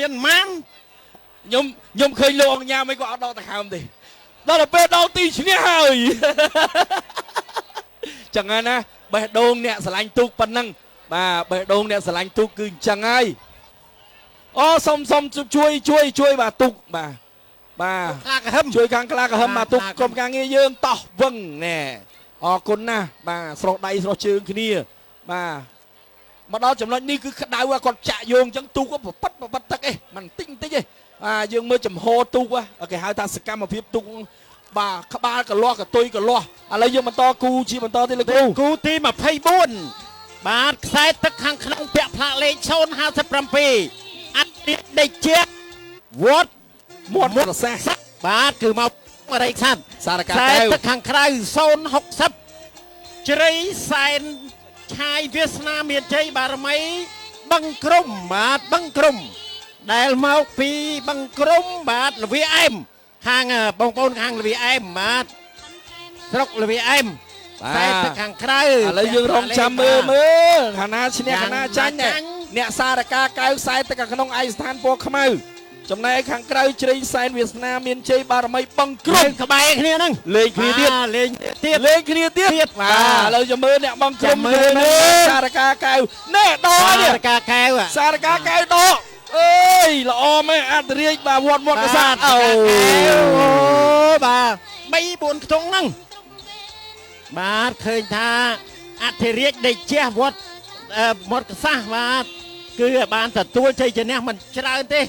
មានម៉ាន ខ្ញុំឃើញលោកអង្គញាមិនក៏អត់ដកដង្ហើមទេដល់ទៅពេលដល់ទីឈ្នះហើយ ចឹងហើយណាបេះដូងអ្នកស្រឡាញ់ទូកប៉ុណ្ណឹងបាទបេះដូងអ្នកស្រឡាញ់ទូកគឺអញ្ចឹងហើយអូសុំសុំជួយជួយជួយបាទទូកបាទបាទ ខ្លាក្រហឹម ជួយខាងខ្លាក្រហម បាទ មកទុក ខ្លាក្រហម ក្រុមការងារយើងតោះវឹងណែអរគុណណាស់បាទស្រស់ដៃស្រស់ជើងគ្នាបាទមកដល់ចំណុចនេះគឺក្តៅហ่ะគាត់ចាក់យើងអញ្ចឹងទូកក៏ប្រប៉ិតប្រប៉ិតទឹកឯងមិនតិចតិចឯងបាទយើងមើលចំហទូកហ่ะគេហៅថាសកម្មភាពទូកបាទក្បាលកលាស់កតុយកលាស់ឥឡូវយើងបន្តគូជាបន្តទៀតលោកគ្រូ គូទី24បាទខ្សែទឹកខាងក្នុងពាក់ផ្លាកលេខ057អតិដេជៈវត្ត មាត់ប្រសាសន៍ បាទគឺមកអរិយសាស្ត្រ សារកា ខ្សែ កែវ ទឹកខាងក្រៅ060ជ្រៃសែនឆាយវាសនាមានជ័យបារមីបឹងក្រុមបាទបឹងក្រុមដែលមកពីបឹងក្រុមបាទលវាអែមខាងបងប្អូនខាងលវាអែមបាទស្រុកលវាអែមខ្សែទឹកខាងក្រៅ ឥឡូវយើងរងចាំមើលមើលខាងណាឈ្នះខាងណាចាញ់ណែអ្នកសារកាកែវខ្សែទឹកខាងក្នុងឯកស្ថានពណ៌ខ្មៅចំណែកខាងក្រៅជ្រៃសែនវាសនាមានជ័យបារមីបឹងក្រុម ក្រុមក្បែរគ្នាហ្នឹង លេងគ្នាទៀត បាទលេងទៀត លេងគ្នាទៀត ទៀត បា បាទ ទឥឡូវចាំមើលអ្នកបឹងក្រុម ចាំមើល មើលសារកាកែវណែដកនេះ សារកាកែវ សារកាកែវដកអើយល្អមែនអត្តរាជបាទវត្តមាត់កសាទ អូ អូ បាទ3 4ខ្ទង់ហ្នឹងបាទឃើញថាអធិរាជដេជះវត្តមាត់កសាសបាទគឺបានទទួលជ័យជំនះមិនច្រើនទេ